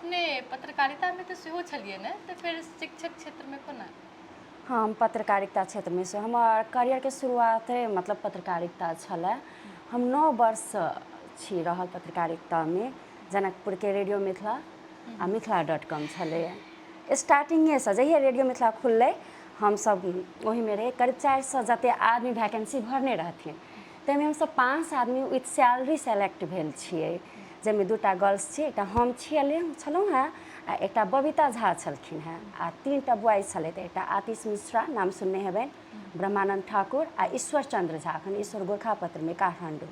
अपने पत्रकारितामे तऽ सेहो छलियै ने, तऽ फेर शिक्षक क्षेत्रमे कोना? हम पत्रकारिता क्षेत्रमे से हमर करियरके शुरुआते मतलब पत्रकारिता छलए। हम 9 वर्षसँ छी रहल पत्रकारितामे। जनकपुरके रेडियो मिथिला आ मिथिला.com छलैए। स्टार्टिंगेसँ जहिया रेडियो मिथिला खुललै, हमसभ ओहिमे रही। करीब 400 जतेक आदमी वैकेन्सी भरने रहथिन, ताहिमे हमसभ 5 आदमी विथ सैलरी सेलेक्ट भेल छियै, जाहिमे 2टा गर्ल्स छी, एकटा हम छियै छलहुँ हेँ आ एकटा बबीता झा छलखिन हेँ आ 3टा बॉयज छलै। तऽ एकटा आतिश मिश्रा, नाम सुनने हेबनि, ब्रह्मानन्द ठाकुर आ ईश्वर चन्द्र झा, एखन ईश्वर गोरखापत्रमे काठमाण्डू।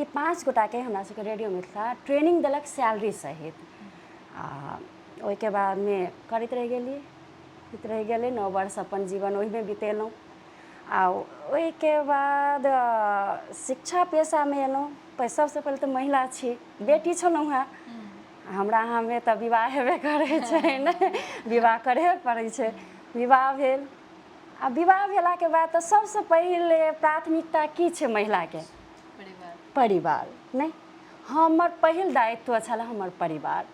ई 5 गोटाके हमरा सबके रेडियो मिथिला ट्रेनिंग देलक सैलरी सहित। आ ओहिके बादमे करैत रहि गेलियै, करैत रहि गेलै। 9 वर्ष अपन जीवन ओहिमे बितेलहुँ आ ओहिके बाद शिक्षा पेशामे एलहुँ। सबसँ पहिले तऽ महिला छी, बेटी छलहुँ हेँ, हमरा अहाँमे तऽ विवाह हेबे करै छै ने, विवाह करहे पड़ै छै। विवाह भेल आ विवाह भेलाके बाद तऽ सबसँ पहिले प्राथमिकता की छै महिलाके? परिवार। नहि, हमर पहिल दायित्व छल हमर परिवार।